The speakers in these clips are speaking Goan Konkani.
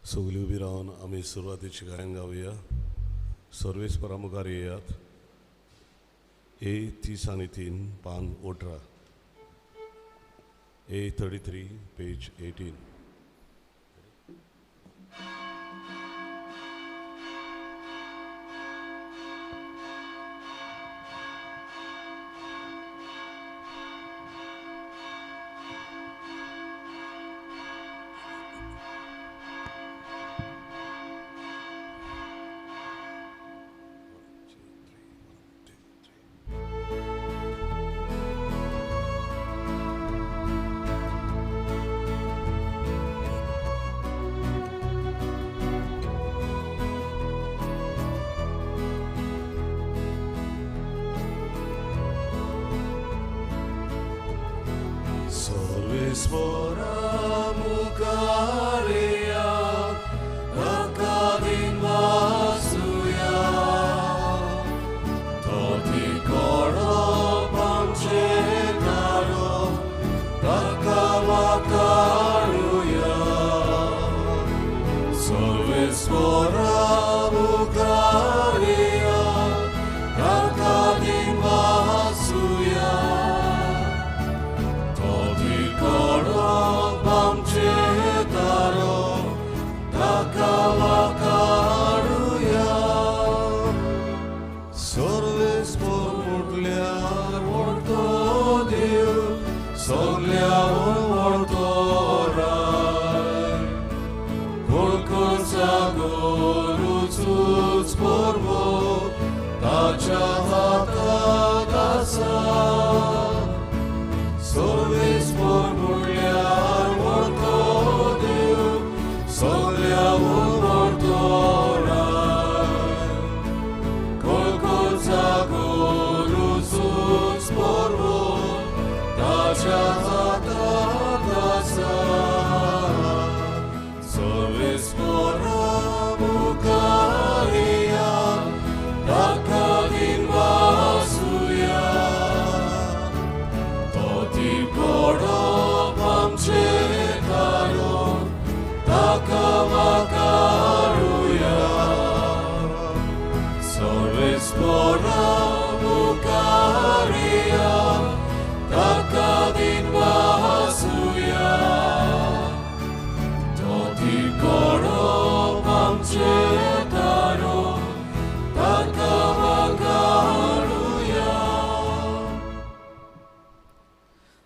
सगळीं उबी रावन आमी सुरवातीची गायन गावया. सर्वेस्परा मुखार येयात. ए 33 पान 18, ए 33 पेज 18.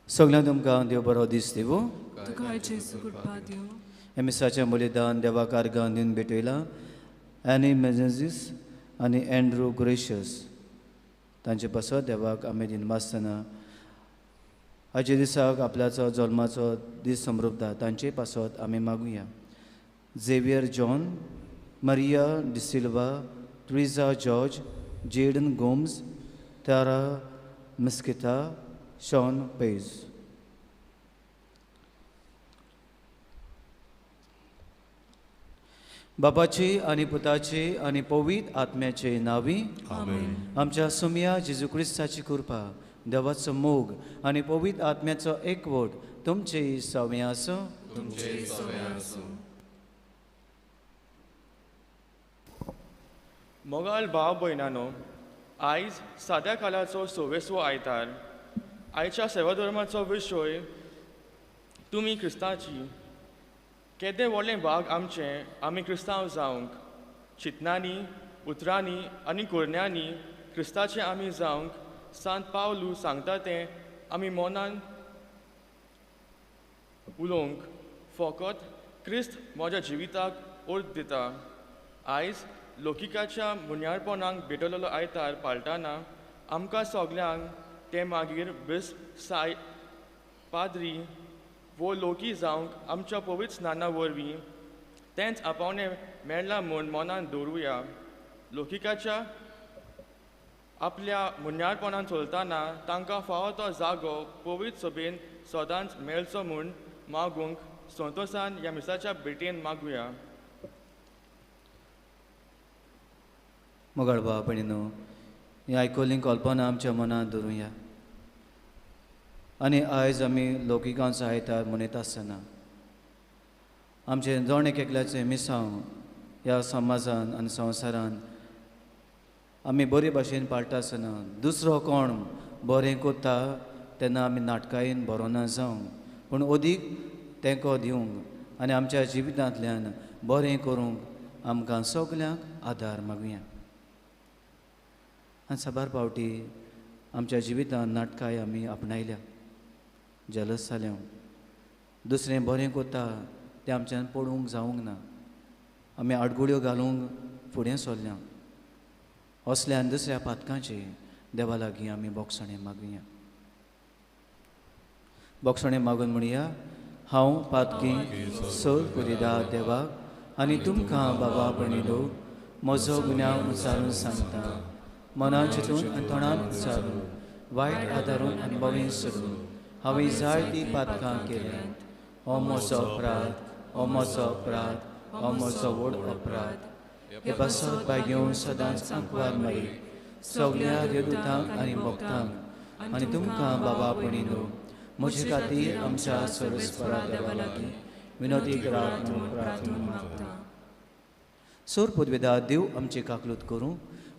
सगळ्यांक तुमकां देव बरो दीस दिवं. ह्या मिसाचें बलिदान देवाक अर्गां दिवन भेटयलां एनी मेजेजीस आनी एंड्रू ग्रेशियस तांचे पासत देवाक आमी दिनवासतना आयच्या दिसाक आपल्याचो जल्माचो दीस समृपता तांचे पासत आमी मागुया. Xavier John, Maria D'Silva, Teresa George, Jaden Gomes, Tara Mesquita, Sean Paes. बापाची आनी पुताची आनी पवित्र आत्म्याचे नांवी आमेन. आमच्या सुमया जेजू क्रिस्ताची कृपा, देवाचो मोग आनी पवित्र आत्म्याचो एकवट तुमचे सवे आसूं. मोगाल भाव भयणानो, आयज साद्या कालाचो सव्वेसवो आयतार. आयच्या सेवाधर्माचो विशय तुमी क्रिस्ताची. केदें व्हडलें भाग आमचें आमी क्रिस्तांव जावंक. चिंतनांनी, उतरांनी आनी करण्यांनी क्रिस्ताचें आमी जावंक सांत पावलू सांगता तें आमी मनान उलोवंक फकत क्रिस्त म्हज्या जिविताक अर्थ दिता. आयज लोकिकाच्या मुन्यारपणाक भेटलेलो आयतार पाळटाना आमकां सगल्यांक तें मागीर बेस साय पाद्री वो लोकी जावंक आमच्या पवित्र स्नाना वरवीं तेंच आपोवणें मेळ्ळां म्हूण मनान दवरुया. लोकिकाच्या आपल्या मुन्यारपणान चलतना तांकां फावो तो जागो पवित्र सभेन सदांच मेळचो म्हूण मागूंक संतोसान ह्या मिसाच्या भेटेन मागुया. मोगाळ भाव भयणीनो, ही आयकल्ली कल्पना आमच्या मनांत दवरुया आनी आयज आमी लौकिकांचो आयतार मनयता आसतना आमचें जण एक एकल्याचें मिसांव ह्या समाजान आनी संवसारान आमी बरे भाशेन पाळटा आसतना दुसरो कोण बरें कोत्ता तेन्ना आमी नाटकायेन बरो ना जावंक, पूण अदीक तेंको दिवंक आनी आमच्या जिवितांतल्यान बरें करूंक आमकां सगल्यांक आदार मागुया. आनी साबार फावटी आमच्या जिवितांत नाटकाय आमी आपणायल्या, जेलस जाल्या, दुसरें बरें कोत्ता तें आमच्यान पळोवंक जावंक ना, आमी आडगुळ्यो घालूंक फुडें सरल्या. असल्या आनी दुसऱ्या पातकांचे देवा लागीं आमी बोगसणें मागुया. बोगसणें मागून म्हणया, हांव पातकी सोल पुरिदा देवाक आनी तुमकां बाबा भणिलो म्हजो गुन्यांव उचारून सांगता, मनान चिंतून आनी तोंडान उचारून वायट आदारून आनी बवें सोडून हांवें जायतीं पातकां केल्यांत. हो म्हजो अपराध, हो म्हजो अपराध, हो म्हजो व्हड अपराध. हे पासत भाग्योवन सदांच आंकवार मारी सगल्या देवदूतांक आनी भक्तांक आनी तुमकां बाबा भणिलो म्हजे खातीर आमच्या सर्वेस्परा देवा लागीं विनोदी करात म्हूण प्रार्थना मागता. सोर पुदवेदा देव आमची काकलूत करूं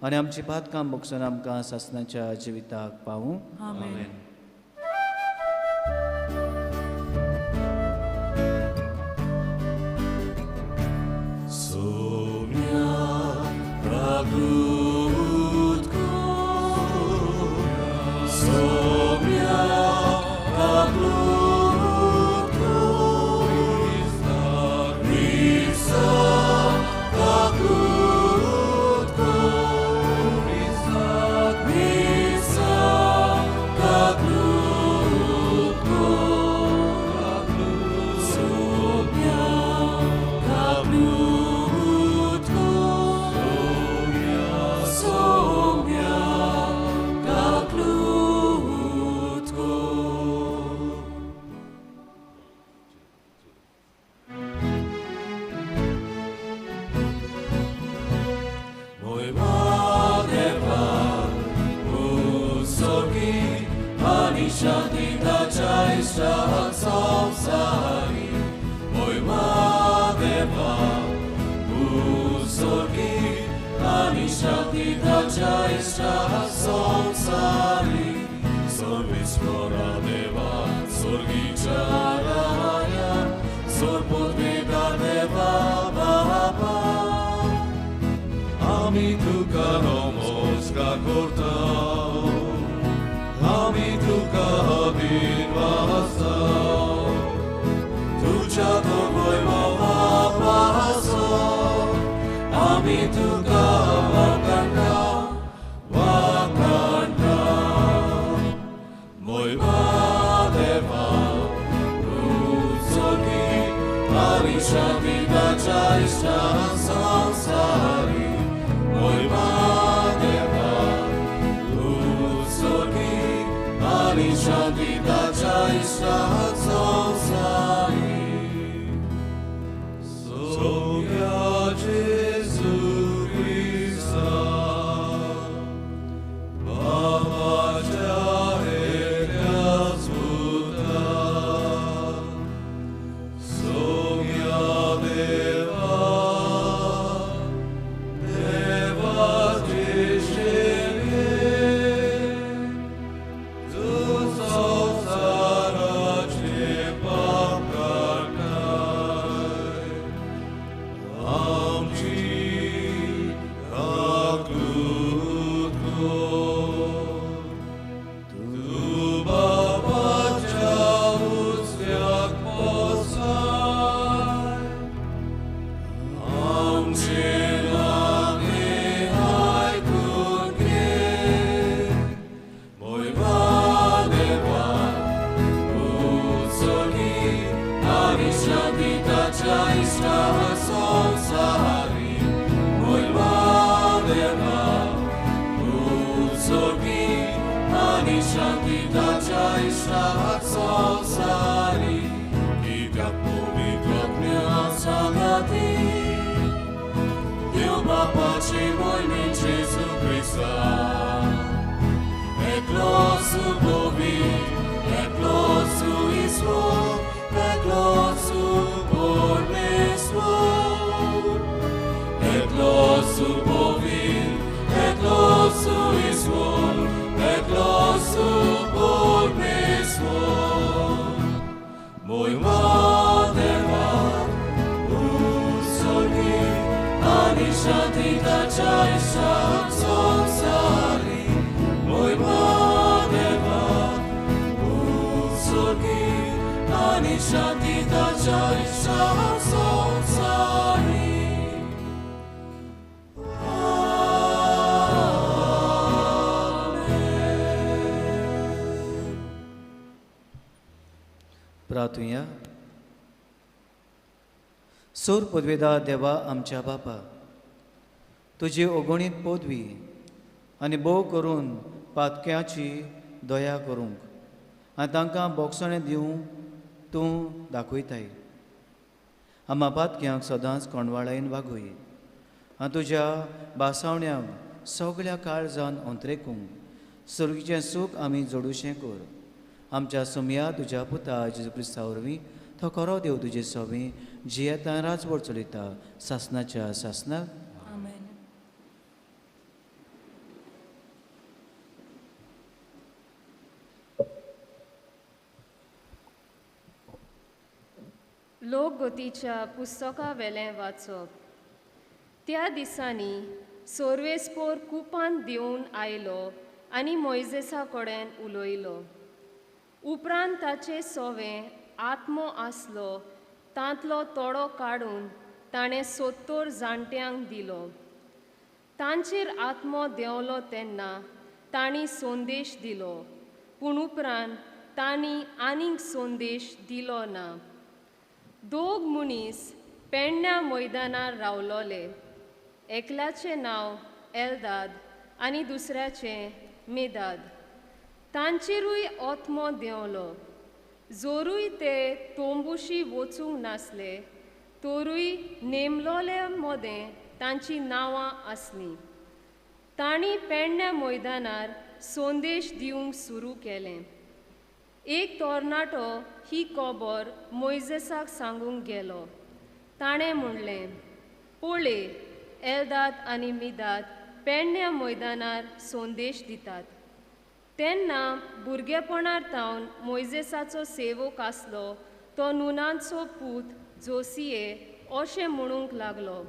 आनी आमची पातकां भोगसून आमकां सासणाच्या जिविताक पावूं. आमेन. Eklo su Bovi, eklo su Isvo, eklo su Borme. su povit, eklo su izvor, eklo su pormesvor. Moj madeva usorgi, ani shanti tachai samsari. Moj madeva usorgi, ani shanti tachai samsari. प्रार्थुया. सूर पदवेदा देवा आमच्या बापा, तुजी अगणीत पदवी आनी भोव करून पातक्याची दया करूंक आनी तांकां बोगसणें दिवंक तूं दाखयताय. आमा पातक्यांक सदांच कोंडवाळायेन वागय आनी तुज्या बासावण्यांक सगळ्या काळजान अंतरेकूंक सर्गीचें सूख आमी जोडुशें कर. आमच्या सुमया तुज्या पुता जेजू क्रिस्ता वरवीं तो खरो देव तुजे सवी जियेता राजवट चलयता सासनाच्या सासनाक. आमेन. लोकगतीच्या पुस्तका वेलें वाचप. त्या दिसांनी सोर्वेस्पोर कुपान देंवन आयलो आनी मोयजेसा कडेन उलयलो. उपरांत ताचे सोवें आत्मो आसलो तांतलो तोडो काडून ताणें 70 जाणट्यांक दिलो. तांचेर आत्मो देंवलो तेन्ना तांणी संदेश दिलो, पूण उपरांत तांणी आनीक संदेश दिलो ना. दोग मनीस पेडण्या मैदानार रावलोले, एकल्याचें नांव एलदाद आनी दुसऱ्याचें मेदाद. तांचेरूय आत्मो देंवलो. जोरूय ते तोंबुशी वचूंक नासले तरूय नेमलोले मदें तांचीं नांवां आसलीं. तांणी पेडण्या मैदानार संदेश दिवंक सुरू केलें. एक तरणाटो ही खबर मोयजेसाक सांगूंक गेलो. ताणें म्हणलें, पळय, एलदाद आनी मिदाद पेडण्या मैदानार संदेश दितात. तेन्ना भुरगेपणार तावन मोयजेसाचो सेवक आसलो तो नुनाचो पूत जोसिये अशें म्हणूंक लागलो,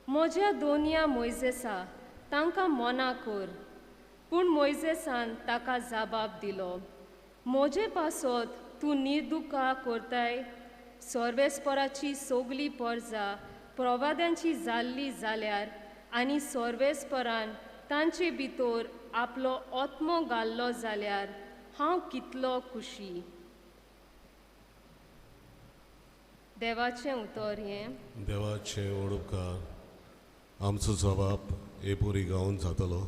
म्हज्या दोनया मोयजेसा तांकां मना कर. पूण मोयजेसान ताका जबाब दिलो, म्हजे पासत तूं निर्दुका करताय? सर्वेस्पराची सगली परजा प्रवाद्यांची जाल्ली जाल्यार आनी सर्वेस्परान तांचे भितर आपलो आत्मो घाल्लो जाल्यार हांव कितलो खुशी. देवाचें उतर हें. देवाचें ओडपकार आमचो जबाब हे पुरी गावन जातलो.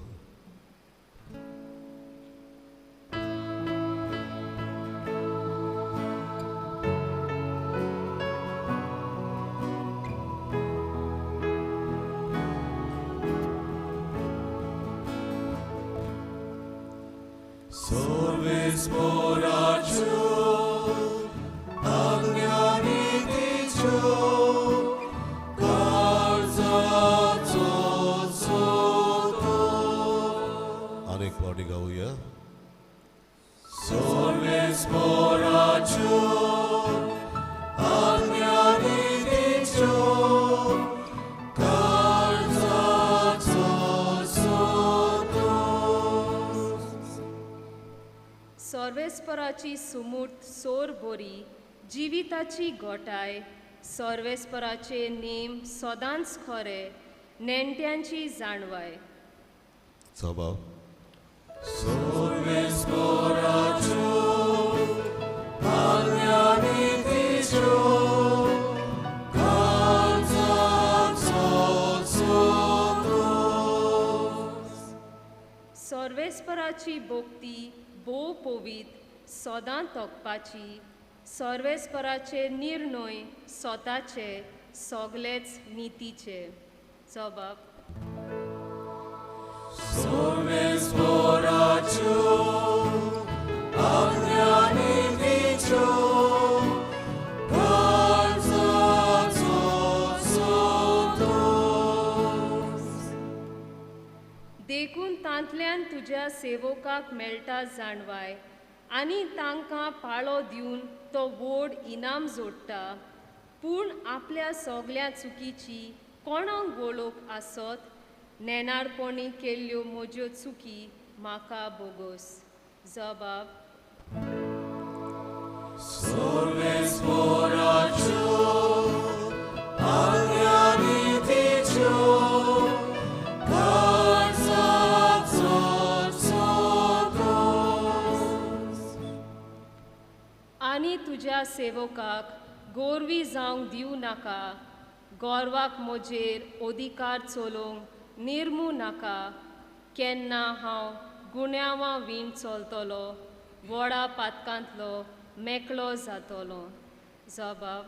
सर्वेस्पराची सुमूर्त सोर बोरी जिविताची गोटाय, सर्वेस्पराचे नेम सदांच खरे, नेणट्यांची जाणवाय. सर्वेस्पराची भक्ती भोव पवित्र, सदां तोखपाची. सर्वेस्पराचे निर्णय स्वताचे, सगलेच नितीचे. जबाब. देखून तांतल्यान तुज्या सेवकाक मेळटा जाणवाय आनी तांकां पाळो दिवन तो व्हड इनाम जोडटा. पूण आपल्या सगल्या चुकीची कोणाक वळख आसत? नेणारपणी केल्ल्यो म्हज्यो चुकी म्हाका बोगोस. जबाब. आनी तुज्या सेवकाक गोरवी जावंक दिवं नाका, गोरवाक म्हजेर अधिकार चलोवंक निर्मू नाका. केन्ना हांव गुन्यांवां वीण चलतलो, व्हडा पातकांतलो मेकळो जातलो. जबाब.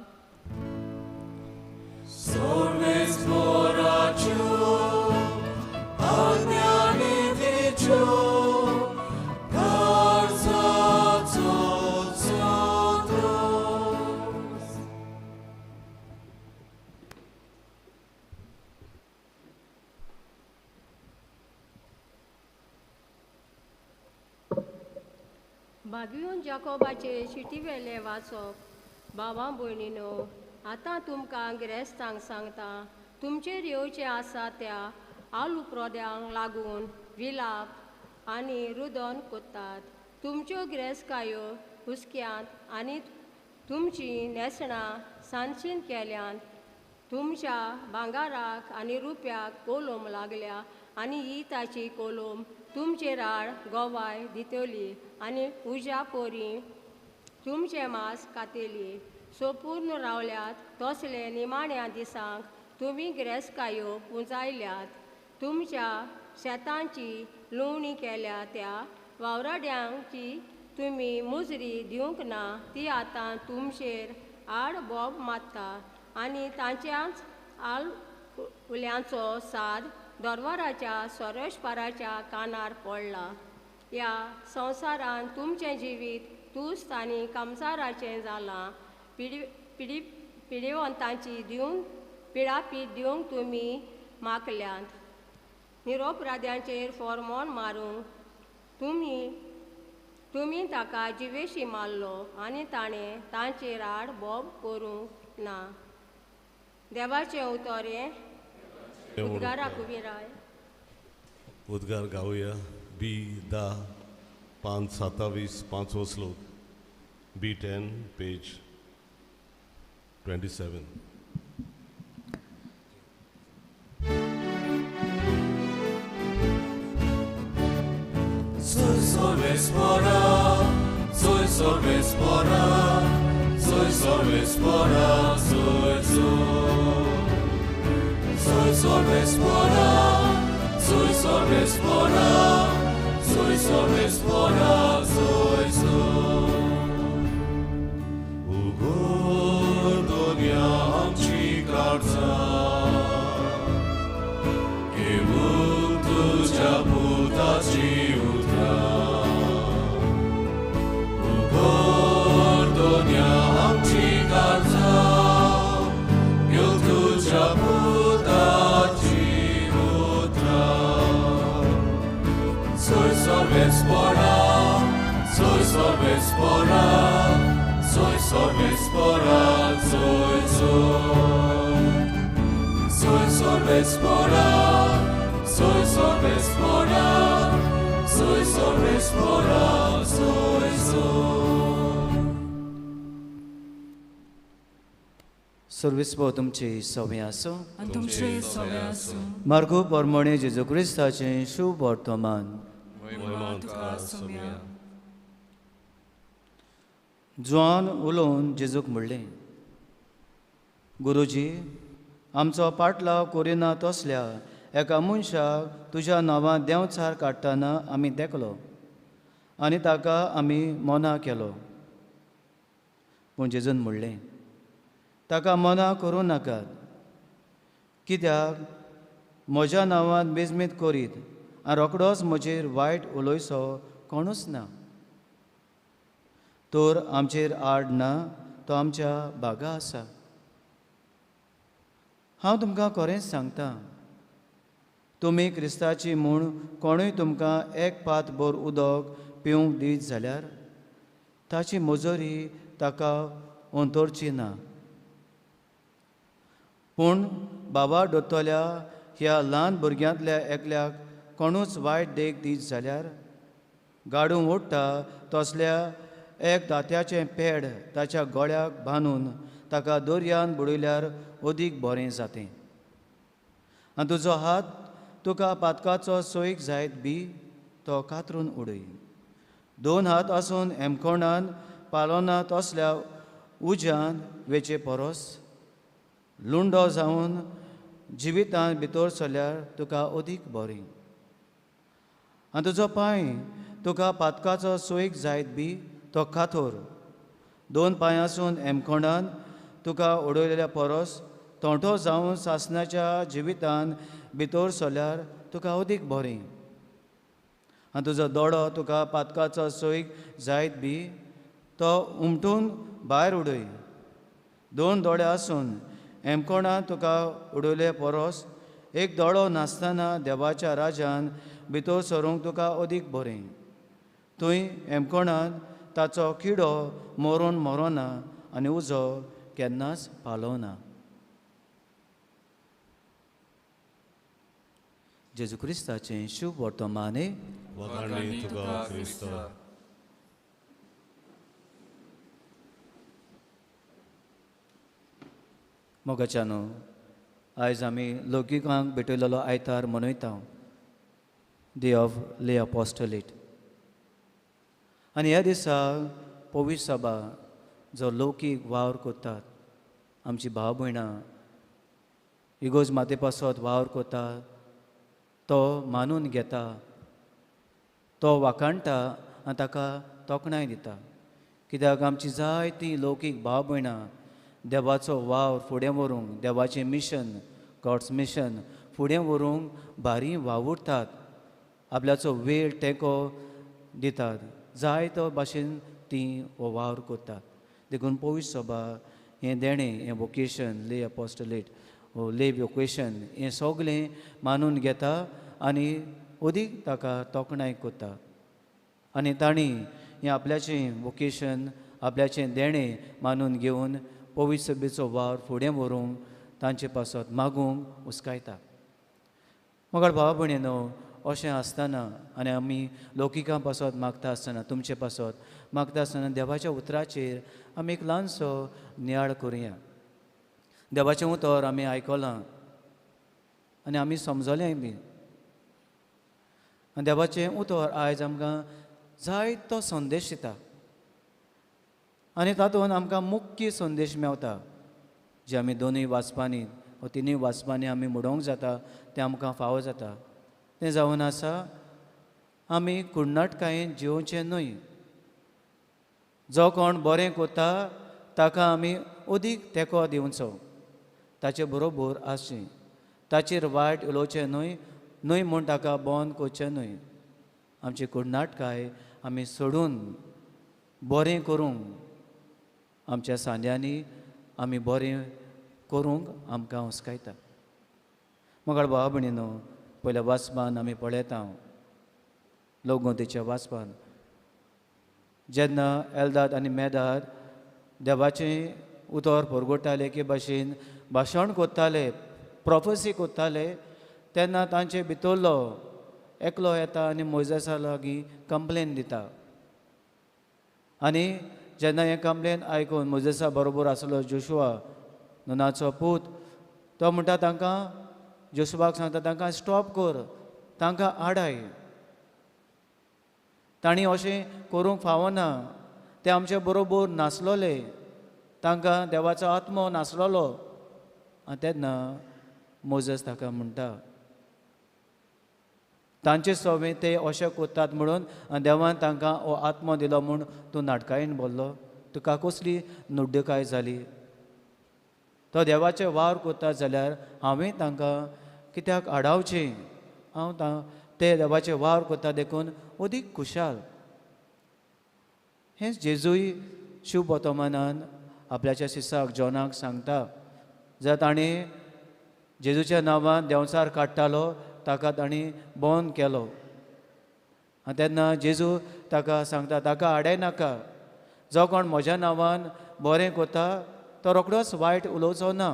भागीवन जाकोबाचे शिटीवेले वाचप. भावा भयणीनो, आतां तुमकां गिरेस्तांक सांगता, तुमचेर येवचें आसा त्या आलुप्रोद्यांक लागून विलाप आनी रुदन कोत्तात. तुमच्यो गिरेस्तकायो हुसक्यांत आनी तुमचीं न्हेसणां सांचीन केल्यांत. तुमच्या भांगाराक आनी रुप्याक कोलोम लागल्या आनी ही ताची कोलोम तुमचेर आड गोवाय दितली आनी उज्या पोरी तुमचें मांस कातेली. सोपूर्ण रावल्यात तसले निमाण्या दिसांक तुमी गिरेस्तकायो पुंजायल्यात. तुमच्या शेतांची लुवणी केल्या त्या वावराड्यांची तुमी मुजरी दिवंक ना, ती आतां तुमचेर आड बोब मारता आनी तांच्याच आल उल्यांचो साद दरवाराच्या सोरशपाराच्या कानार पडला. ह्या संवसारांत तुमचें जिवीत तुस्त आनी कामसाराचें जालां. पिडी पिडी पिडेवंतांची दिवन पिडापीड दिवंक तुमी मागल्यांत. निरोपराध्यांचेर फॉर्मोन मारूंक तुमी ताका जिवेशी मारलो आनी ताणें तांचेर आड बोब करूंक ना. देवाचें उतर हें. उद्गाराक उबी राय. उद्गार गावया. बी 10 5 27 5वो श्लोक. बी 10 पेज 27. Soy sorvespora, soy sorvespora, soy sorvespora, soy soy. Soy sorvespora, soy sorvespora, soy sorvespora, soy soy. Ugordonia amci karza, घेऊन तुझ्या पुताची उतरां. उगोडोन्या आमची काळजां, घेवन तुझ्या पुताची उतरां. सोय सर्वेस्परा, सोय सर्वेस्परा, सोय सर्वेस्परा, सोय सोय. Soy sorvespora, soy sorvespora, soy sorvespora, soy soy. सर्वेस्पर तुमचे सवे आसूं. आनी तुमचे सवे आसूं. मार्गो परमणे जेजू क्रिस्ताचें शुभ वर्तमान. महिमा तुका सोम्या. जुवान उलोवन जेजूक म्हणलें, गुरुजी, आमचो पाटलाव करिना तसल्या एका मनशाक तुज्या नांवान देंवचार काडटना आमी देखलो आनी ताका आमी मना केलो. पूण जेजून म्हणलें, ताका मना करूं नाकात, कित्याक म्हज्या नांवान बेजमीत करीत आनी रोखडोच म्हजेर वायट उलयसो कोणूच ना. तर आमचेर आड ना, तो आमच्या बागा आसा. हांव तुमकां खरेंच सांगता, तुमी क्रिस्ताची म्हूण कोणूय तुमकां एक पात भर उदक पिवंक दीत जाल्यार ताची मजोरी ताका अंतरची ना. पूण बाबा दोतोल्या ह्या ल्हान भुरग्यांतल्या एकल्याक कोणूच वायट देख दीत जाल्यार गाडू ओडटा तसल्या एक दात्याचें पेड ताच्या गळ्याक बांदून ताका दर्यान बुडयल्यार अदीक बरें जातें. आनी तुजो हात तुका पातकाचो सोयीक जायत बी तो कातरून उडय. दोन हात आसून हेमकोणान पालोना तसल्या उज्यान वेचे परस लुंडो जावन जिवितान भितर सरल्यार तुका अदीक बरें. आनी तुजो पांय तुका पातकाचो सोयीक जायत बी तो कातोर. दोन पांय आसून हेमकोणान तुका उडयलेल्या परस तोंठो जावन सासणाच्या जिवितान भितर सरल्यार तुका अदीक बरें. आनी तुजो दोळो तुका पातकाचो सोयीक जायत बी तो उमटून भायर उडय. दोन दोळे आसून हेमकोणान तुका उडयले परस एक दोळो नासतना देवाच्या राजान भितर सरूंक तुका अदीक बरें. थंय हेमकोणान ताचो किडो मरोन मरोना आनी उजो केन्नाच पालोना. जेजू क्रिस्ताचें शुभ वर्तमाने. वाखाणणी तुका क्रिस्ता. मोगाच्यानो, आयज आमी लौकिकांक भेटयलेलो आयतार मनयता, डे ऑफ ले अपोस्टलेट. आनी ह्या दिसा पवित्र सभा जो लौकीक वावर करतात, आमची भाव भयणां इगोर्ज माते पासत वावर करतात, तो मानून घेता, तो वाखाणटा आनी ताका तोखणाय दिता. कित्याक आमची जायतीं लौकीक भाव भयणां देवाचो वावर फुडें व्हरूंक, देवाचें मिशन, गॉड्स मिशन फुडें व्हरूंक भारी वावुरतात, आपल्याचो वेळ तेंको दितात, जाय तो भाशेन तीं हो वावर करतात. देखून पवित्र सभा हें देणें, हें वोकेशन, ले अपोस्टलेट, ले वोकेशन हें सगळें मानून घेता आनी अदीक ताका तोखणाय करता. आनी तांणी हें आपल्याचें वोकेशन, आपल्याचें देणें मानून घेवन पवित्र सभेचो वावर फुडें व्हरूंक तांचे पासत मागूंक उस्कायता. मगर भाव भयणीनो, अशें आसतना आनी आमी लौकिकां पासत मागता आसतना, तुमचे पासत मागता आसतना देवाच्या उतराचेर आमी एक ल्हानसो नियाळ करुया. देवाचें उतर आमी आयकलां आनी आमी समजलेंय बी. आनी देवाचें उतर आयज आमकां जायतो संदेश दिता आनी तातूंत आमकां मुख्य संदेश मेवता, जे आमी दोनूय वाचपांनी वा तिनूय वाचपांनी आमी म्हणोंक जाता तें आमकां फावो जाता. तें जावन आसा, आमी कुर्नाटकायेन जिवचें न्हय. जो कोण बरें करता ताका आमी अदीक तेंको दिवचो, ताचे बरोबर आसचें, ताचेर वायट उलोवचें न्हय, न्हय म्हूण ताका बंद करचें न्हय. आमची कुर्नाटकाय आमी सोडून बरें करूंक आमच्या सांद्यांनी आमी बरें करूंक आमकां हुस्कायता. मगर भाव भयणीनो, पयल्या वाचपान आमी पळयता, लोकगोंतीच्या वाचपान जेन्ना एल्दाद आनी मेदाद देवाचें उतर परगटाले की भाशेन भाशण करताले, प्रोफेसी करताले, तेन्ना तांचे भितरलो एकलो येता आनी मोयजेसा लागीं कंप्लेन दिता. आनी जेन्ना हें कंप्लेन आयकून मोजेसा बरोबर आसलो जोशुआ नुनाचो पूत, तो म्हणटा तांकां, जोशुआक सांगता तांकां स्टॉप कर, तांकां आडाय, तांणी अशें करूंक फावना, ते आमचे बरोबर नासलोले, तांकां देवाचो आत्मो नासलोलो. आनी तेन्ना मोजेस ताका म्हणटा तांचे सवे ते अशें करतात म्हणून आनी देवान तांकां हो आत्मो दिलो म्हूण तूं नाटकायेन बोल्लो, तुका कसली नुड्डकाय जाली? तो देवाचें वावर करता जाल्यार हांवें तांकां कित्याक आडावचें? हांव ते देवाचें वावर करता देखून अदीक खुशाल. हेंच जेजूय शुभ वर्तमानान आपल्याच्या शिसाक जॉनाक सांगता. जर ताणें जेजूच्या नांवान देंवचार काडटालो ताका तांणी बंद केलो. आनी तेन्ना जेजू ताका सांगता ताका आडाय नाका, जो कोण म्हज्या नांवान बरें करता तो रोखडोच वायट उलोवचो ना,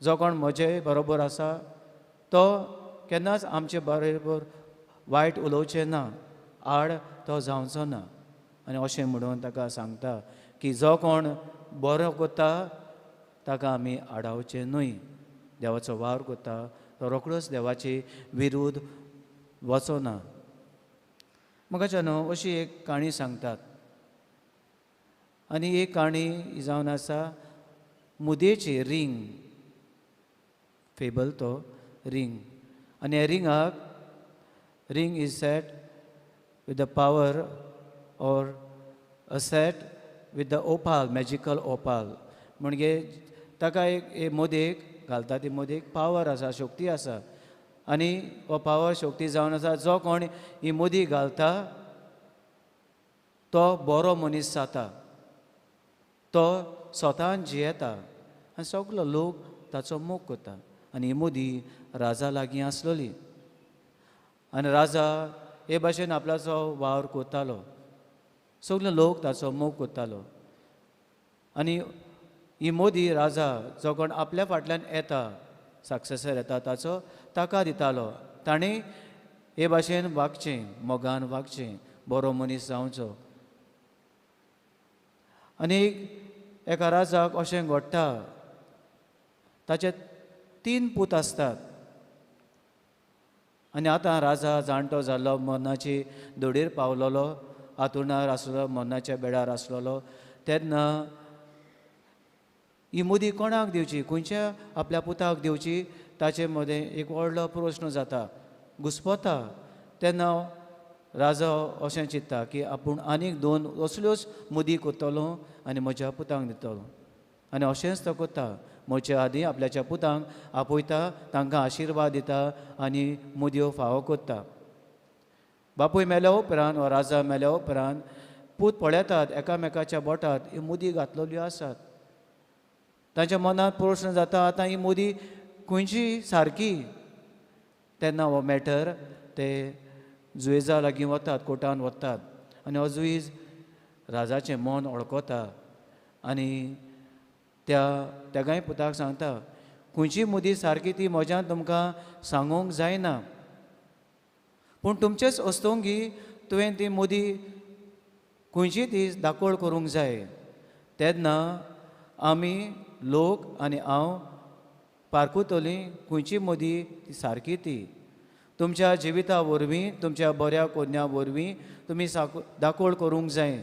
जो कोण म्हजे बरोबर आसा तो केन्नाच आमचे बरोबर वायट उलोवचें ना, आड तो जावचो ना. आनी अशें म्हणून ताका सांगता की जो कोण बरो करता ताका आमी आडावचें न्हय, देवाचो वावर करता तो रोखडोच देवाचे विरुद्ध वचो ना. म्हाका न्हू अशी एक काणी सांगतात आनी एक काणी जावन आसा मुदयेची रिंग, फेबल तो रिंग. आनी ह्या रिंगाक ring is set with the power or a set with the opal, magical opal. म्हणजे ताका एक मुदयेक घालता, ती मुदयेक पावर आसा, शक्ती आसा. आनी हो पावर शक्ती जावन आसा जो कोण ही मुदी घालता तो बरो मनीस जाता, तो स्वतान जियेता आनी सगलो लोक ताचो मोग करता. आनी ही मुदी राजा लागीं आसलोली आनी राजा हे भाशेन आपल्याचो वावर करतालो, सगलो लोक ताचो मोग करतालो. आनी ही मोदी राजा जो कोण आपल्या फाटल्यान येता, सक्सेसर येता ताचो, ताका दितालो. ताणें हे भाशेन वागचें, मोगान वागचें, बरो मनीस जावचो. आनी एका राजाक अशें घडटा, ताचे 3 पूत आसतात. आनी आतां राजा जाणटो जाल्लो, मरणाची धडीर पावलेलो, हातुणार आसलो, मरणाच्या बेडार आसलेलो. तेन्ना ही मुदी कोणाक दिवची, खंयच्या आपल्या पुताक दिवची, ताचे मदें एक व्हडलो प्रस्न जाता, घुस्पता. तेन्ना राजा अशें चिंत्ता की आपूण आनीक 2 असल्योच मुदी करतलो आनी म्हज्या पुतांक दितलो. आनी अशेंच तो करता, म्हज्या आदीं आपल्याच्या पुतांक आपयता, तांकां आशिर्वाद दिता आनी मुदयो फावो करता. बापूय मेल्या उपरांत वा राजा मेल्या उपरांत पूत पळयतात एकामेकाच्या बोटांत ही मुदी घातलेल्यो आसात. तांच्या मनांत प्रस्न जाता आतां ही मुदी खंयची सारकी. तेन्ना हो मॅटर ते जुवेजा लागीं वतात, कोर्टान वतात आनी हो जुईज राजाचें मन वळखता आनी त्या तेगाय पुताक सांगता खंयची मुदी सारकी ती म्हज्यान तुमकां सांगूंक जायना, पूण तुमचेच अस्तोंगी तुवें ती मुदी खंयची ती दाखोळ करूंक जाय. तेन्ना आमी लोक आनी हांव पारखुतली खंयची मुदी ती सारकी ती. तुमच्या जिविता वरवीं, तुमच्या बऱ्या कोन्या वरवीं तुमी दाखोळ करूंक जाय.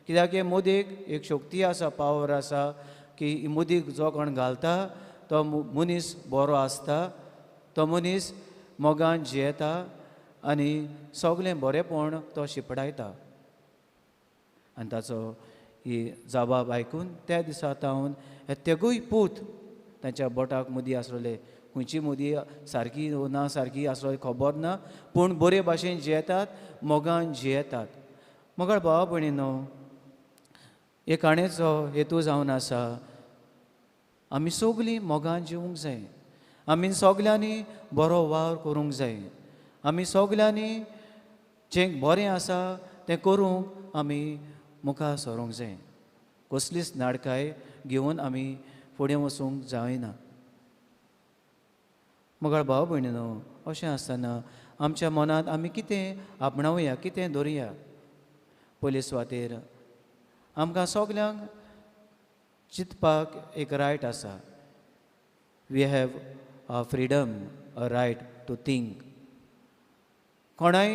कित्याक हे मुदयेक एक शक्ती आसा, पावर आसा की मुदीक जो कोण घालता तो मनीस बरो आसता, तो मनीस मोगान जियेता आनी सगलें बरेंपण तो शिपडायता. आनी ताचो ही जबाब आयकून त्या दिसा तावन हे तेगूय पूत तांच्या बोटाक मुदी आसलेले, खंयची मुदी सारकी ना सारकी आसली खबर ना, पूण बरे भाशेन जियेतात, मोगान जियेतात. मोगाळ भावा भयणीनो, हे काणयेचो हेतू जावन आसा आमी सगलीं मोगान जिवूंक जाय, आमी सगल्यांनी बरो वावर करूंक जाय, आमी सगल्यांनी जें बरें आसा तें करूंक आमी मुखार सरूंक जाय. कसलीच नाडकाय घेवन आमी फुडें वचूंक जायना. मोगाळ भाव भयणीनो, अशें आसतना आमच्या मनांत आमी कितें आपणावया, कितें दवरुया. पयले सुवातेर आमकां सगल्यांक चिंतपाक एक रायट आसा. We have a freedom, a right to think. कोणाय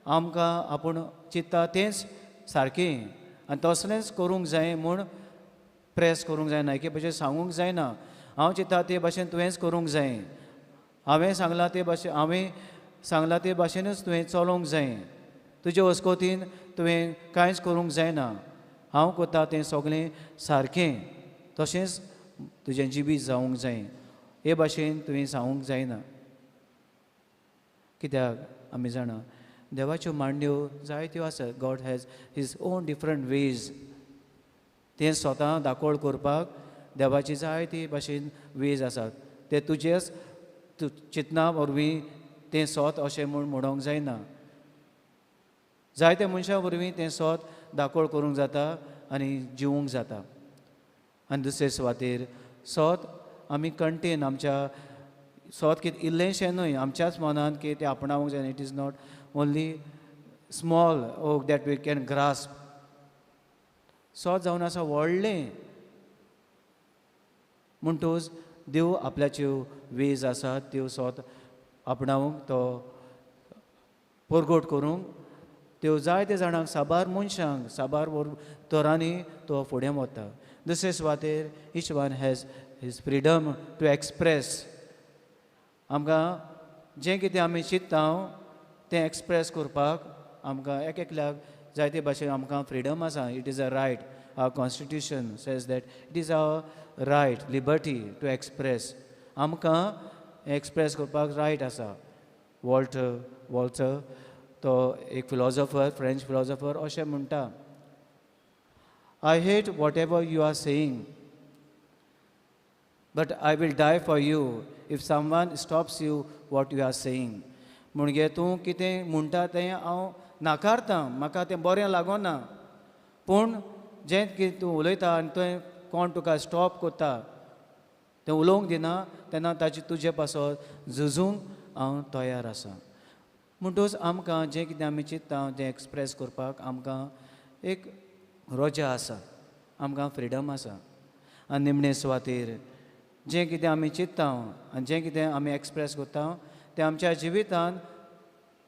आमकां आपूण चिंत्ता तेंच सारकें आनी तसलेंच करूंक जाय म्हूण प्रेस करूंक जायना, एके भाशेन सांगूंक जायना. हांव चिंत्ता ते भाशेन तुवेंच करूंक जाय, हांवें सांगलां ते भाशेन, हांवें सांगलां ते भाशेनूच तुवें चलोवंक जाय, तुजे वस्कोतीन तुवें कांयच करूंक जायना, हांव करता तें सगळें सारकें, तशेंच तुजें जिवीत जावंक जाय, हे भाशेन तुवें सांगूंक जायना. कित्याक आमी जाणा देवाच्यो मांडण्यो जायत्यो आसात. God has his own different ways. तें स्वता दाखोळ करपाक देवाची जायती भाशेन वेज आसात. ते तुजेच चिंतना वरवीं तें सोत अशें म्हूण म्हणोंक जायना. जायते मनशां वरवीं तें सोत दाखोळ करूंक जाता आनी जिवूंक जाता. आनी दुसरे सुवातेर सोत आमी कंटेन आमच्या सोत कितें इल्लेंशें न्हय आमच्याच मनान की तें आपणावंक जायना. It is not only small oak that we can grasp. सोत जावन आसा व्हडलें. म्हणटूच देव आपल्याच्यो वेज आसात त्यो सोत आपणावंक तो परगट करूंक त्यो जायते जाणांक साबार मनशांक साबार तरांनी तो फुडें वता. दुसरे सुवातेर each one has his freedom to express. आमकां जें कितें आमी चिंत्ता तें एक्सप्रेस करपाक आमकां एक एकल्याक जायते भाशेन आमकां फ्रिडम आसा. It is a right. Our constitution says that it is our right, liberty to express. आमकां एक्सप्रेस करपाक रायट आसा. वॉल्टर तो एक फिलॉजॉफर, फ्रेंच फिलॉजॉफर अशें म्हणटा, I hate whatever you are saying but I will die for you if someone stops you what you are saying. म्हणजे तूं कितें म्हणटा तें हांव नाकारतां, म्हाका तें बरें लागोना, पूण जें कितें तूं उलयता आनी तुवें कोण तुका स्टॉप करता तें उलोवंक दिना तेन्ना ताजे तुजे पासत झुजूंक हांव तयार आसा. म्हणटूच आमकां जें कितें आमी चिंत्ता तें एक्सप्रेस करपाक आमकां एक रोजा आसा, आमकां फ्रिडम आसा. आनी निमणे सुवातेर जें कितें आमी चिंत्ता आनी जें कितें आमी एक्सप्रेस करता तें आमच्या जिवितांत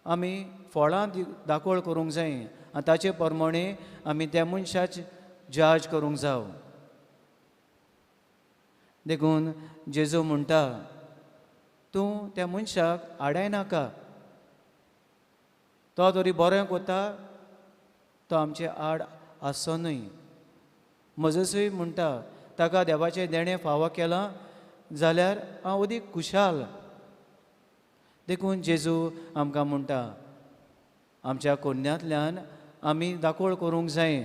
आमी फळां दाखोळ करूंक जाय आनी ताचे प्रमाणे आमी त्या मनशाच जज करूंक जावं. देखून जेजू म्हणटा तूं त्या मनशाक आडायनाका, तो तरी बरें कोता तो आमचे आड आसचो न्हय. म्हजसूय म्हणटा ताका देवाचें देणें फावो केलां जाल्यार हांव अदीक खुशाल. देखून जेजू आमकां म्हणटा आमच्या कोन्यांतल्यान आमी दाखोळ करूंक जाय.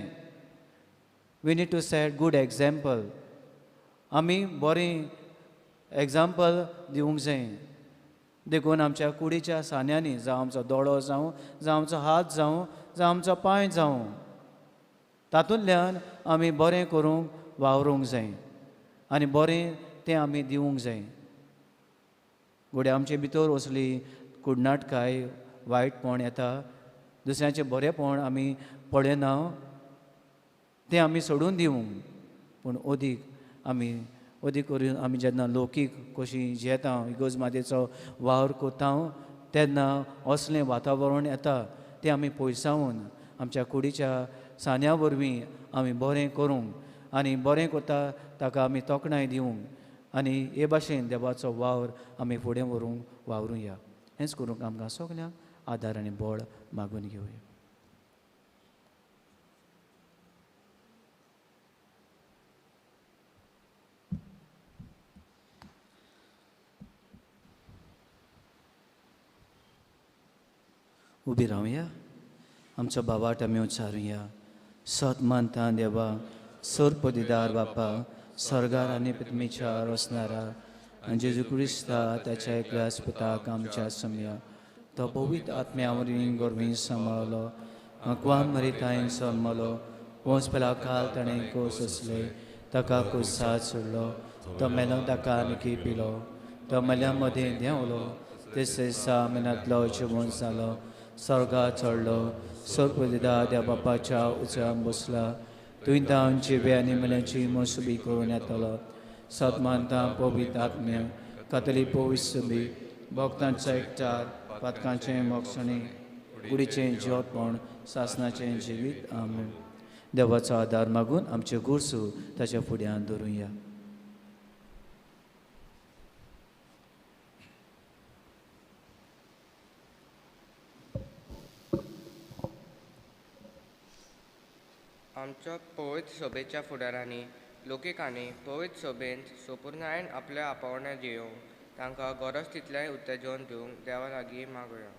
We need to set good example. आमी बरें एग्जाम्पल दिवंक जाय. देखून आमच्या कुडीच्या सान्यांनी जावं आमचो दोळो जावं, जावं आमचो हात जावं, जावं आमचो पांय जावं, तातूंतल्यान आमी बरें करूंक वावरूंक जाय आनी बरें तें आमी दिवंक जाय. घडये आमचे भितर असली कुडनाटकाय वायटपण येता, दुसऱ्यांचें बरेंपण आमी पळयना तें आमी सोडून दिवंक, पूण अदीक आमी अदीक करून आमी जेन्ना लौकीक कशी जियेता इगोज मातयेचो वावर करता तेन्ना असलें वातावरण येता तें आमी पयसावन आमच्या कुडीच्या सान्या वरवीं आमी बरें करूंक आनी बरें करता ताका आमी तोखणाय दिवंक आनी हे भाशेन देवाचो वावर आमी फुडें व्हरूंक वावरुया. हेंच करूंक आमकां सगल्यांक आदार आनी बळ मागून घेवया. उबी रावया, आमचो बाबाट आमी उच्चारुया. सत मानता देवा, सोरपदिदार बापा, स्वर्गार आनी पृथ्वीच्या रचणारा आनी जेजू क्रिस्ता ताच्या एकल्याच पुताक आमच्या समया तो पवित्र आत्म्या वरवीं गोरवीं सांबाळलो, अकवान मरितायन जल्मलो, पोंच पेला काल ताणें कोस आसले, ताका कुसाद सोडलो, तो मेलो ताका आनी पिलो, तो मेल्या मदें देंवलो, तिसरे दिसा मेनांतलो जिवोन जालो, स्वर्गार चडलो, सोरपदिदार त्या बापाच्या उजव्यान बसला, तुवें तावन जिवे आनी मेल्यांची मोसुबी करून येतलो. सत मानता पवित्र आत्म्या, कातली पवित्र सुबी, भक्तांचो एकचार, पातकांचें मोक्षणी, कुडीचें जिवतपण, सासनाचें जिवीत. आमेन. देवाचो आदार मागून आमच्यो गरजो ताच्या फुड्यान दवरुया. आमच्या पवित्र सभेच्या फुडारांनी लोकेकांनी पवित्र सभेंत सोपुर्णायन आपल्या आपोवणें दिवंक तांकां गरज तितलेंय उत्तेजन दिवंक देवा लागीं मागुया.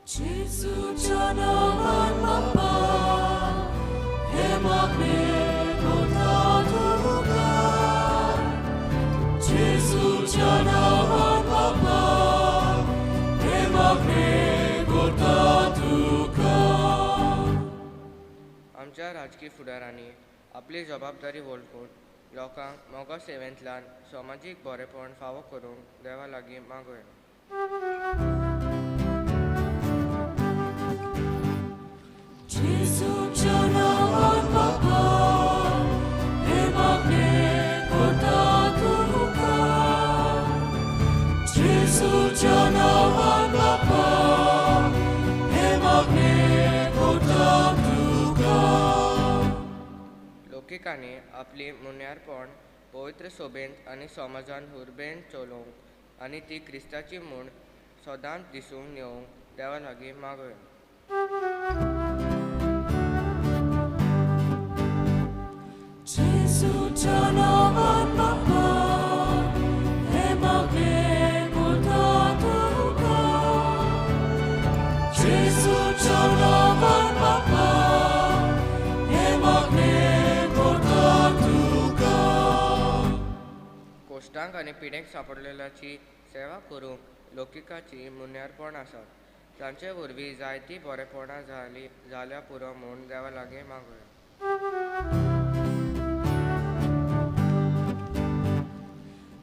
जेजूच्या नांवान बापा, हे मागणें करता तुका. राजकी फुडारांनी आपली जबाबदारी वळखून लोकांक मोगा सेवेंतल्यान समाजीक बरेपण फावो करूंक देवा लागीं मागोया. जेजूच्या नांवान बापा हे मागणें करता तुका. जेजूच्या नांवान बापा हे मागणें करता तुका. लोकिकांनी आपली मुन्यारपण पवित्र सोबेंत आनी समाजान हुरबेन चलोवंक आनी ती क्रिस्ताची म्हूण सदांच दिसूंक येवंक देवा लागीं मागोया. जेजूच्या नांवान बापा हे मागणें करता तुका. जेजूच्या नांवान बापा हे मागणें करता तुका. कोश्टांक आनी पिडेक सांपडलेल्याची सेवा करूंक लोकिकाची मुन्यारपण आसा. तांचे वरवीं जायतीं बरेपणां जाल्या पुरो म्हूण देवा लागीं मागोया.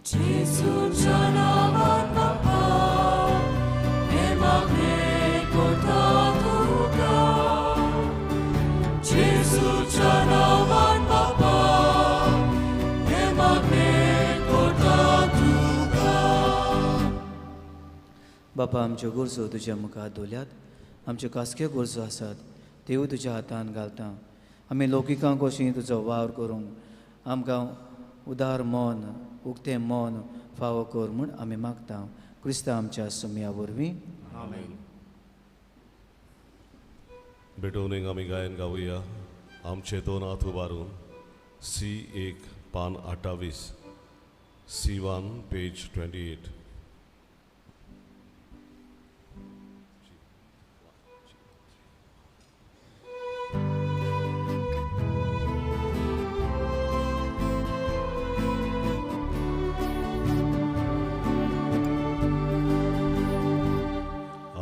जेजूच्या नांवान बापा हे मागणें करता तुका. जेजूच्या नांवान बापा हे मागणें करता तुका. बापा आमच्यो गरजो तुज्या मुखार दवरल्यात. आमच्यो कासक्यो गरजो आसात त्योय तुज्या हातान घालता. आमी लौकिकांक कशी तुजो वावर करूंक आमकां उदार मन उक्तें मन फावो कर म्हूण आमी मागता. क्रिस्ता आमच्या सुमया वरवीं. आमेन. भेटवणेक आमी गायन गावया. आमचे दोन हात उबारून सी 1 पान 28, C1 page 28.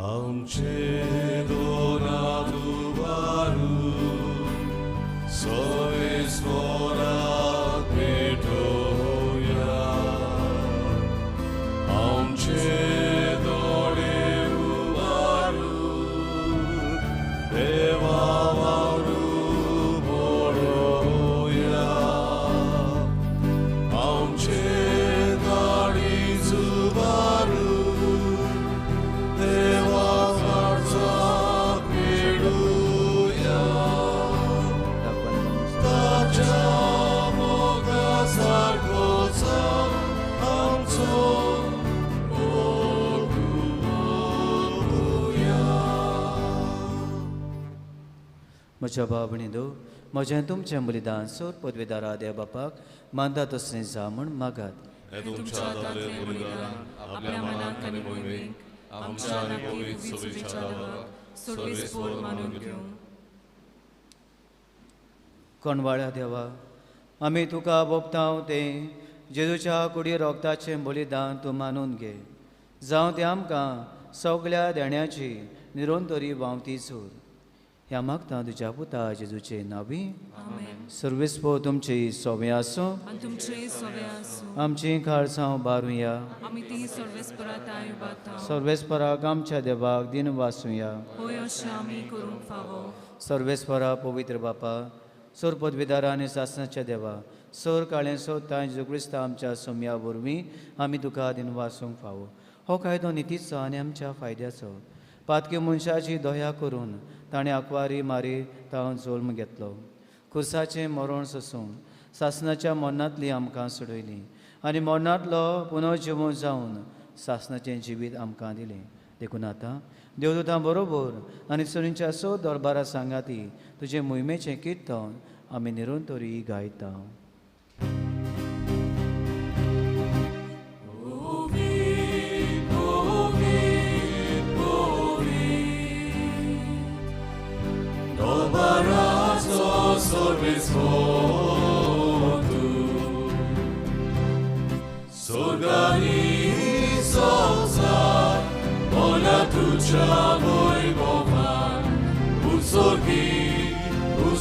आमचे दोन हात उबारून सर्वेस्पराक भेटोवया. आमचे दोळे उबारून देवा वावरू पळोवया. आमचे दाडीच उबारून देवा काळजाक पेडुया. ताच्या मोगा सारको जावं आमचो मोग उबुया. म्हज्या भाव भयणींनो, म्हजें तुमचें बलिदान सोर पदवेदारा देव बापाक मानता तसलें जावं म्हूण मागात. हें तुमच्या हातांतलें बलिदान आपल्या मनाक आनी मोहिमेक आमच्या आनी पवित्र सभेच्या देवाक सर्वेस्पर मानून घेवं. कोणवाळ्या देवा, आमी तुका बोपताव तें जेजूच्या कुडी रोगताचें बलिदान तूं मानून घे. जावं तें आमकां सगल्या देण्याची निरंतरी व्हांवती सूर. ह्या मागता तुज्या पुता जेजूचे नावी. सर्वेस्पर तुमची सोवे आसूं. आनी तुमचेय सोवे आसूं. आमची काळसांव बारुया. आमी ती सर्वेस्परा ताय उबारता. सर्वेस्पराक आमच्या देवाक दिन वासुया. होय अशें आमी करूंक फावो. सर्वेस्परा पवित्र बापा, सोर पदवीदारा आनी सासणाच्या देवा, सोर काळें सोदता जेजू क्रिस्ता आमच्या सोम्या वरवीं आमी तुका दिन वासूंक फावो. हो कायदो नितीचो आनी आमच्या फायद्याचो. पातकी मनशाची दया करून ताणें आंकवारी मारी तावन जल्म घेतलो. खुर्साचें मरण सोसून सासणाच्या मरणांतली आमकां सोडयली आनी मरणांतलो पुनर्जिवन जावन सासणाचें जिवीत आमकां दिलें. देखून आतां देवदूतां बरोबर आनी सुरींच्या सो दरबारा सांगाती तुजे मोहिमेचें किर्तन आमी निरंतरी गायता.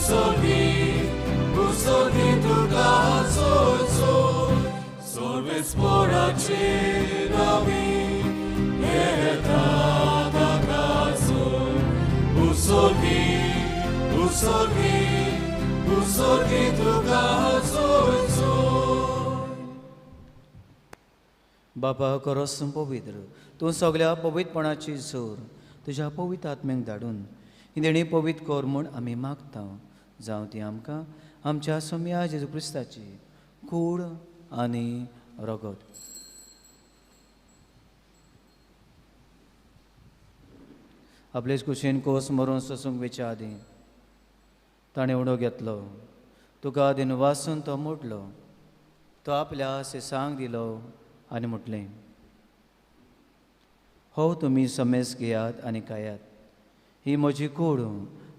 उसोगी उसोगी तुका सोय सोर्वेस्पोराचे नावी येता ताका सोय उसोगी उसोगी उसोगी तुका सोय सोय. बापा करोस पवित्र तूं सगळ्या पवित्रपणाची जोर तुज्या पवित्र आत्म्यांक धाडून ही देणी पवित्र कर म्हूण आमी मागता. जावं ती आमकां आमच्या सोम्या जेजू क्रिस्ताची कूड आनी रगत. आपलेच कुशीन कोस मरून सोसूंक वेच्या आदीं ताणें उडो घेतलो, तुका दिनवासून तो मोडलो, तो आपल्या सेसांक दिलो आनी म्हटलें, हो तुमी समेस घेयात आनी खायात, ही म्हजी कूड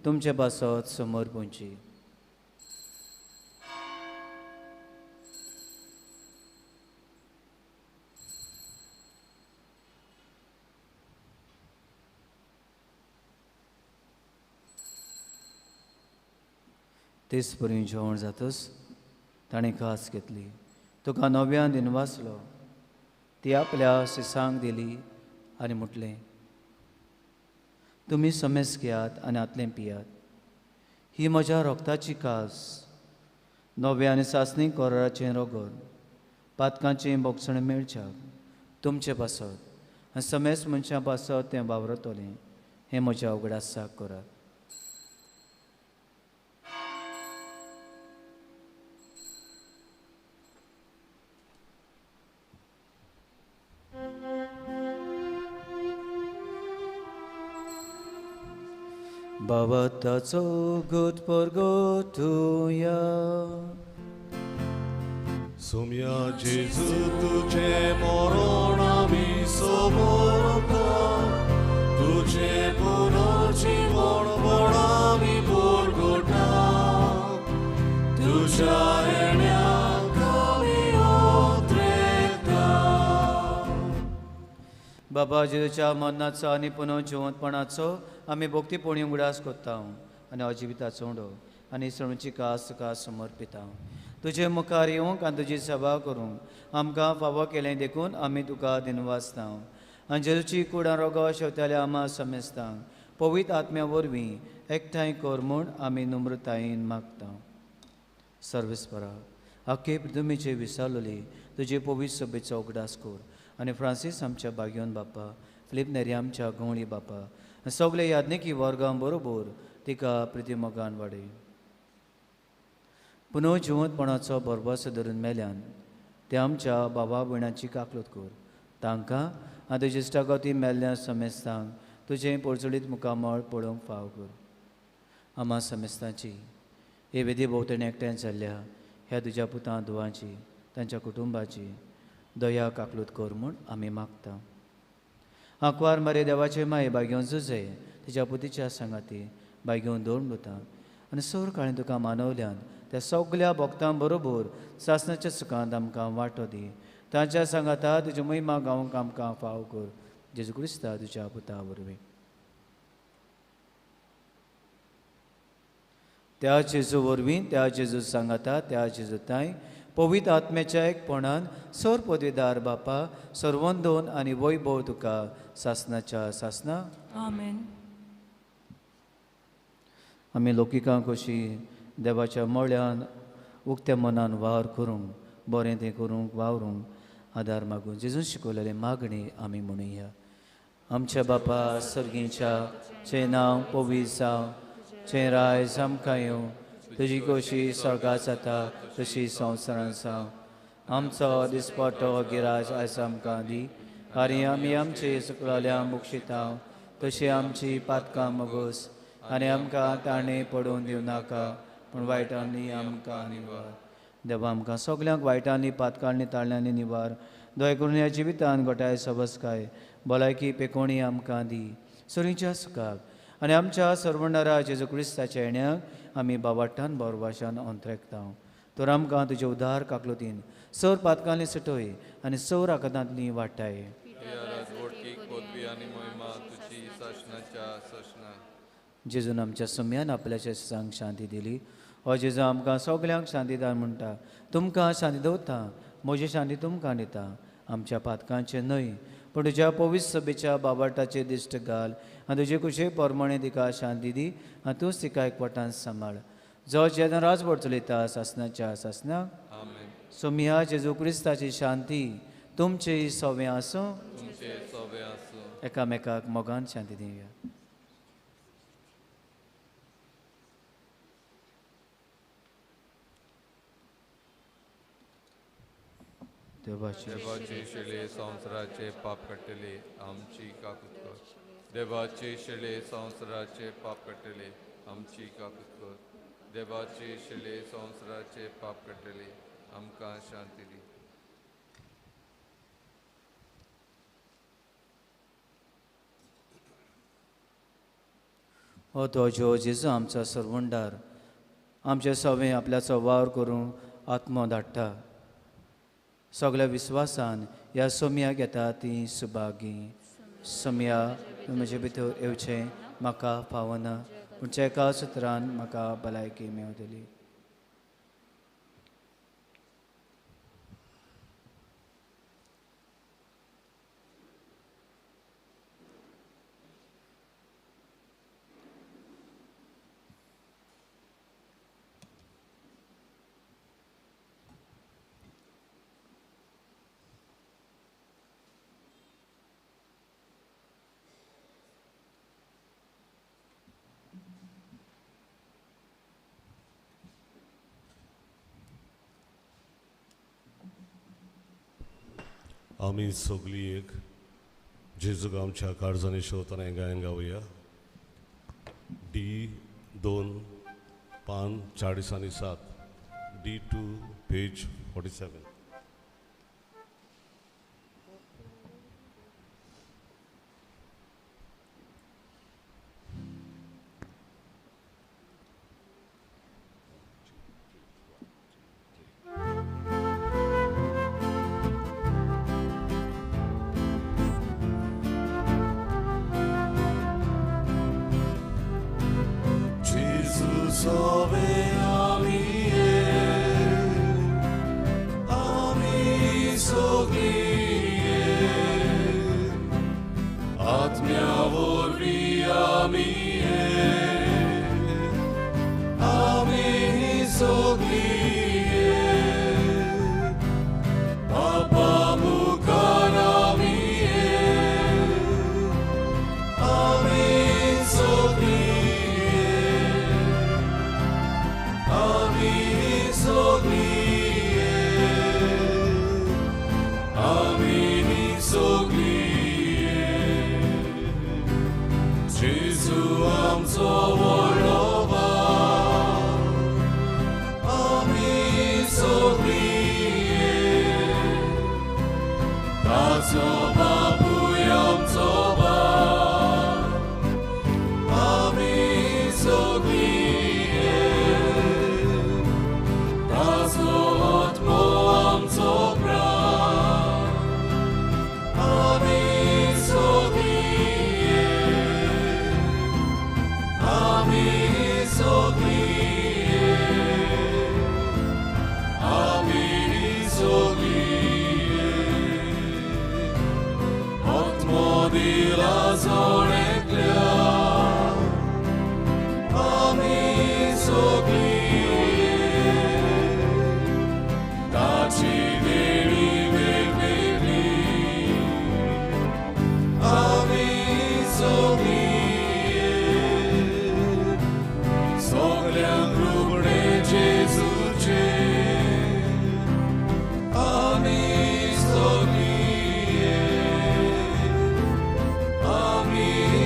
तुमचे पासत समर्पूंची. तेच परी जेवण जातच ताणें कास घेतली, तुका नव्यान दिनवासलो, ती आपल्या सिसांक दिली आनी म्हटलें, तुमी समेस घेयात आनी आतलें पियात, ही म्हज्या रोगताची कास, नव्या आनी सासणी कोराचें रगत, पातकांचें बोगसण मेळच्याक तुमचे पासत आनी समेस मनशां पासत तें वावरतलें, हें म्हज्या उगडासाक करात. बाबताचो गुट परगोटुया. सोम्या जेजू तुझे मरण आमी समोरता, तुझे पुनर्जीवन म्हण आमी परगटा, तुझ्या येण्याक आमी ओत्रेता. बाबा जेजूच्या मरणाचो आनी पुनर्जिवंतपणाचो आमी भक्तीपणी उगडास करता आनी अजिविताचो उडो आनी सणची कास तुका समर्पिता. तुजे मुखार येवंक आनी तुजी सेवा करूंक आमकां फावो केलें देखून आमी तुका दिनवासता. आनी जेजूची कुडां रोगो शेवत्याल्या आमा समेस्तांक पवित्र आत्म्या वरवीं एकठांय कर म्हूण आमी नम्रतायेन मागता. सर्वेस्परा आख्खे पृथ्वीचे विसावलेली तुजे पवित्र सभेचो उगडास कर आनी फ्रांसीस आमच्या बागयोन बापा, फिलीप नेरी आमच्या गवळी बापा, सगळे याज्ञिकी वर्गां बरोबर तिका प्रितीमोगान वाडय. पुनः जिवंतपणाचो भरवंसो धरून मेल्यान ते आमच्या बाबा भयणाची काकलूत कर, तांकां आनी तुजे इश्टागती मेल्ल्या समेस्तांक तुजें पोरचुलीत मुखामळ पळोवंक फाव कर. आमा समेस्तांची हे वेदी भोंवतणी एकठांय जाल्ल्या ह्या तुज्या पुतां धुवांची तांच्या कुटुंबाची दया काकलूत कर म्हूण आमी मागता. आंकवार मारे देवाचे माये बागेवन जुजे तिच्या पुतीच्या सांगाती बागेवन दोन भुतां आनी सोर काळें तुका मानवल्यान त्या सगल्या भक्तां बरोबर सासणाच्या सुखांत आमकां वांटो दी. तांच्या सांगाता तुजी महिमा गावंक आमकां फाव कर. जेजू क्रिस्ता तुज्या पुता वरवीं. त्या जेजू वरवीं, त्या जेजू सांगाता, त्या जेजू तांय पवित्र आत्म्याच्या एकपणान सोर पदवीदार बापा सर्वंदोन आनी वैभव तुका सासणाच्या सासना. आमेन. आमी लोकिकां कशी देवाच्या मळ्यान उक्त्या मनान वावर करूंक, बरें तें करूंक वावरूंक आदार मागून जेजून शिकवलेली मागणी आमी म्हणुया. आमच्या बापा सर्गीच्या चें नांव पवित्र जावं, चें रायज आमकां येवं, तुजी खोशी स्वर्गात जाता तशी संवसारांत जावं. आमचो दिसपट्टो गिराज आयज आमकां दी आनी आमी आमचे चुकलेल्या मुक्षिता तशी आमची पातकां मगोस आनी आमकां ताणें पडोवन दिवं नाका पूण वायटांनी आमकां निवार. देवा आमकां सगल्यांक वायटांनी पातकांनी ताळ्यांनी निवार. दया करून ह्या जिवितान घटाय सबसकाय भलायकी पेकोणी आमकां दी सुरीच्या सुखाक आनी आमच्या सर्वणारा जेजू क्रिस्ताच्या येण्याक आमी बाबाट्टान बोरवाशान अंतरेकता. तर आमकां तुजे उदार काकलुतीन सर पातकांनी सुटय आनी सर आकांतांतली वाटाय. जेजून आमच्या सुम्यान आपल्याच्या सांग शांती दिली. हो जेजू आमकां सगल्यांक शांतीदार म्हणटा, तुमकां शांती दवरता, म्हजी शांती तुमकां दिता. आमच्या पातकांचें न्हय पूण तुज्या पवित्र सभेच्या बाबाटाचेर दिश्ट घाल आनी तुजे कुशे प्रमाणे तिका शांती दी आनी तूंच तिका एकवटान सांबाळ, जो जेन्ना राजवट चलयता सासनाच्या सासनाक. सोमिया जेजू क्रिस्ताची शांती तुमचे सवें आसूं. एकामेकाक मोगान शांती दिवया. देवाचे शिले संवसाराचे पाप काडटले आमची काकूत कर. देवाचे शिले संवसाराचे पाप काडटले आमची काकूत कर. देवाचे शिले संवसाराचे पाप काडटले आमकां शांती दी. हो तो जो जेजू आमचो सरवंडार आमचे सवें आपल्याचो वावर करूंक आत्मो धाडटा. सगळ्या विस्वासान ह्या सोमयाक येता ती सुभागी. सोमया म्हजे भितर येवचें म्हाका फावना, पूण एका सुत्रान म्हाका भलायकी मेवतली. आमी सगळी एक जेजूक आमच्या काळजांनी शोधताना गायन गावया. डी 2 पान 40 आनी 7, D2 page 47. Amen.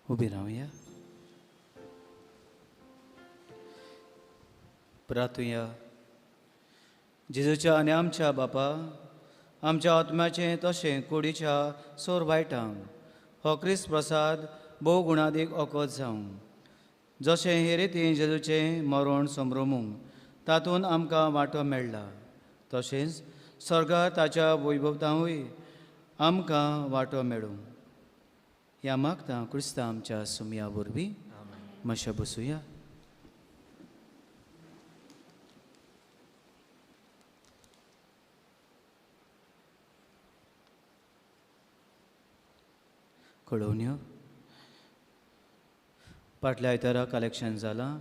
उबी रावया. प्रार्थुया. जेजूच्या आनी आमच्या बापा, आमच्या आत्म्याचें तशें कुडीच्या सोर वायटांक हो क्रिस्त प्रसाद भोव गुणादीक ओकत जावं. जशें हे रितीन जेजूचें मरण संभ्रमूंक तातूंत आमकां वांटो मेळ्ळा, तशेंच स्वर्गार ताच्या वैभवतांवूय आमकां वांटो मेळूं. ह्या मागता क्रिस्ता आमच्या सुमया वरवीं. मातशें बसुया. कळोवण्यो. फाटल्या आयतारा कलेक्शन जालां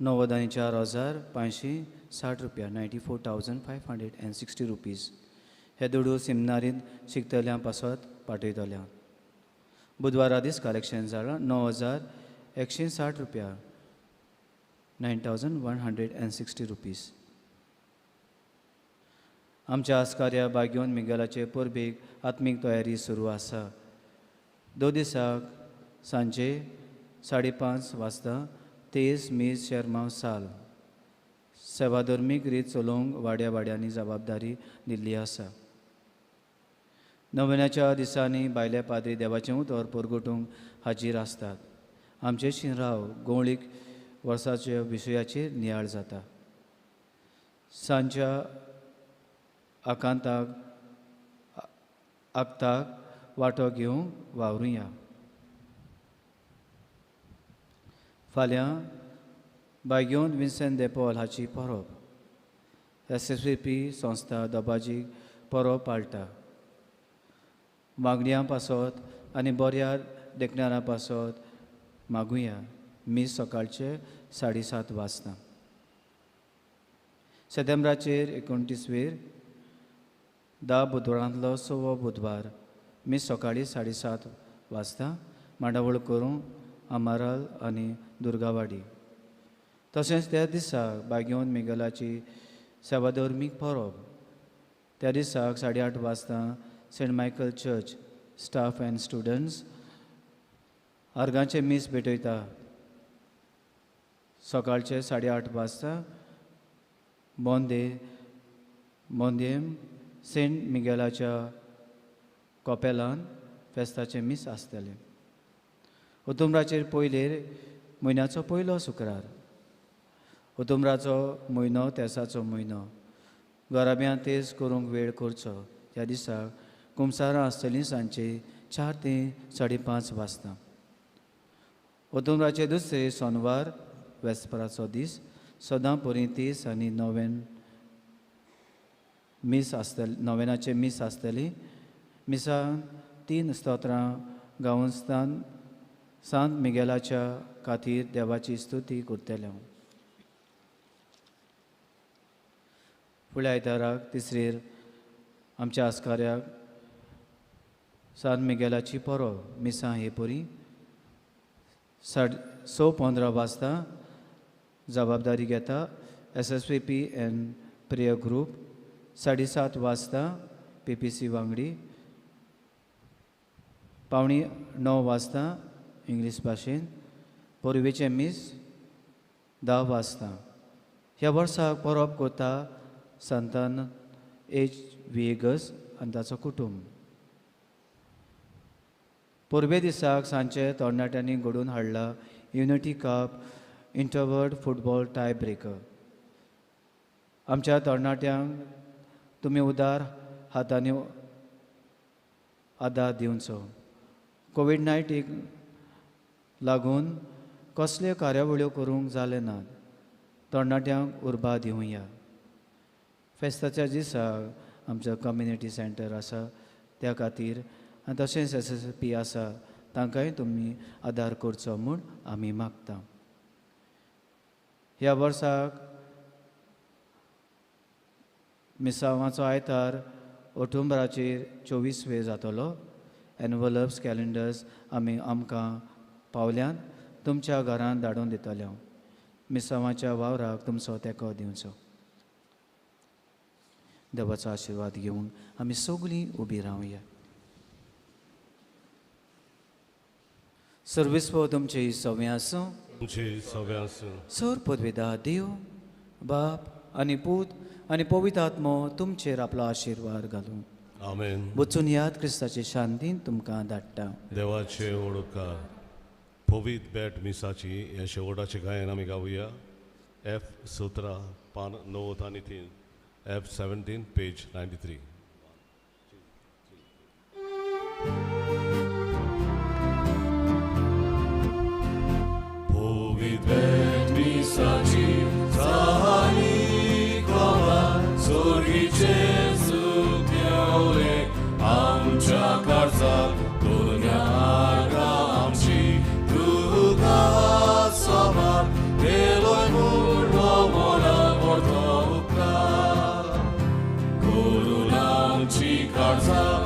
94,560 रुपया, 94,560 रुपीज. हे दुडू सिमनारींत शिकतल्यां पासत पाठयतल्या. बुधवारा दीस कलेक्शन जालां 9,160 रुपया, 9,160 रुपीज. आमच्या आस्कार्या बागयोन मिगेलाचे परबेक आत्मीक तयारी सुरू आसा. 2 दिसाक सांजे 5:30 वाजता 23 मीस शेरमांव साल सेवाधर्मीक रीत चलोवंक वाड्या वाड्यांनी जबाबदारी दिल्ली आसा. नव्याच्या दिसांनी भायले पाद्री देवाचें उतर परगटूंक हाजीर आसतात. आमचे शिंराव गोंवळीक वर्साच्या विशयाचेर नियाळ जाता. सांच्या आकांताक आक्ताक वांटो घेवंक वावरुया. फाल्यां बायगोन विन्सेंट दे पॉल हाची परब. SSVP संस्था दबाजीक परब पाळटा. मागण्या पासत आनी बऱ्या देखणाऱ्या पासत मागुया. मीस सकाळचे 7:30 वाजता. सेतेंब्राचेर 29वेर 10 बुधवारांतलो 6वो बुधवार मीस सकाळी 7:30 वाजता मांडावळ करूंक आमाराल आनी दुर्गावाडी. तशेंच त्या दिसा बागयोन मिगेलाची सेवाधर्मीक परब. त्या दिसाक 8:30 वाजता Saint Michael church staff and students आर्गांचें मीस भेटयता. सकाळचे 8:30 वाजता बोंदे बोंदेम सेंट मिगेलाच्या कॉपेलान फेस्ताचें मीस आसतलें. उतुमराचेर पयलेर म्हयन्याचो पयलो शुक्रार. उतुमराचो म्हयनो तेसाचो म्हयनो. घराब्यांत तेज करूंक वेळ करचो. त्या दिसा कुमसारां आसतलीं सांजचे 4 ते 5:30 वाजता. उतुमराचे दुसरे सोनवार वेस्पराचो दीस सदां परी 30 आनी नोवेन मीस आसतलें. नोवेनाचें मीस आसतली. मिसान 3 स्तोत्रां गावन सांत मिगेलाच्या खातीर देवाची स्तुती करतले. फुडल्या आयताराक तिसरेर आमच्या आस्कार्याक सांत मिगेलाची परब. मिसां हे परी 6:15 वाजता जबाबदारी घेता SSVP and prayer group. 7:30 वाजता PPC वांगडी. 8:45 वाजता इंग्लीश भाशेन परबेचें मीस 10 वाजता. ह्या वर्साक परब करता संतान एच विएगस आनी ताचो कुटुंब. परबे दिसाक सांजचे तरणाट्यांनी घडोवन हाडला unity cup interward football tie breaker. आमच्या तरणाट्यांक तुमी उदार हातांनी आदार दिवचो. कोवीड-19 लागून कसल्यो कार्यावळ्यो करूंक जाले नात. तरणाट्यांक उर्बा दिवया. फेस्ताच्या दिसा आमचो कम्युनिटी सेंटर आसा त्या खातीर आनी तशेंच SSP आसा तांकांय तुमी आदार करचो म्हूण आमी मागता. ह्या वर्साक मिसावाचो आयतार ओटुंबराचेर 24 वे जातलो. एनवलप्स कॅलेंडर्स आमी आमकां पावल्यान तुमच्या घरान धाडून दितले. मिसावाच्या वावराक तुमचो तेंको दिवचो. देवाचो आशिर्वाद घेवन आमी सगळीं उबी रावया. सर्वेस्व तुमचे सवे आसूं. तुमचे सवे आसूं. सर पदवेदा देव बाप आनी पूत आनी पवित्र आत्मो तुमचेर आपलो आशिर्वाद घालूं. आमेन. वचून याद क्रिस्ताचे शांतीन तुमकां धाडटा. देवाचे ओळखा पवित्र बेट मिसाची हे शेवटाचे गायन आमी गावया. एफ 17 पान 93, एफ 17 पेज 93. पवित्र बेट मिसाची जाली खबर सोर्गीचे सूख देवले आमच्या काळजाक दुनिया आमची तुका समान देलोय मुर्लो मोला मोर्तो उपकार करून आमची काळजां